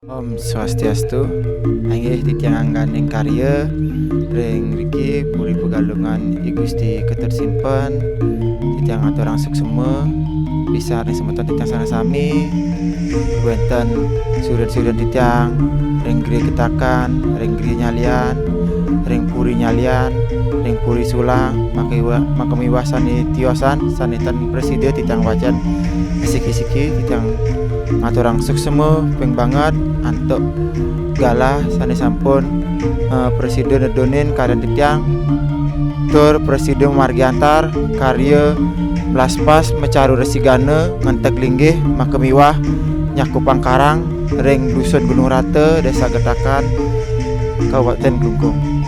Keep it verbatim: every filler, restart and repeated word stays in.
Om Swastiastu. Inggih titiang angganing karya ring riki Puri Pegalungan I Gusti Ketut Simpen. Titiang aturang suksema pisan ring semeton titiang sareng sami. Wenten sudud-sudud titiang ring gre getakan, ring gre nyalian, ring puri nyalian, ring puri sulang, maka iwa-, maka miwah sane tiosan, sane tan prasida titiang wacen siki-siki, titiang ngaturang suksema ping banget antuk galah sane sampun, eh, prasida nedunin karya titiang, tur prasida mamargi antar karya mlaspas macaru resigana ngenteg linggih maka miwah nyakupang karang ring Dusun Gunung Rata, Desa Getakan, Kabupaten Klungkung.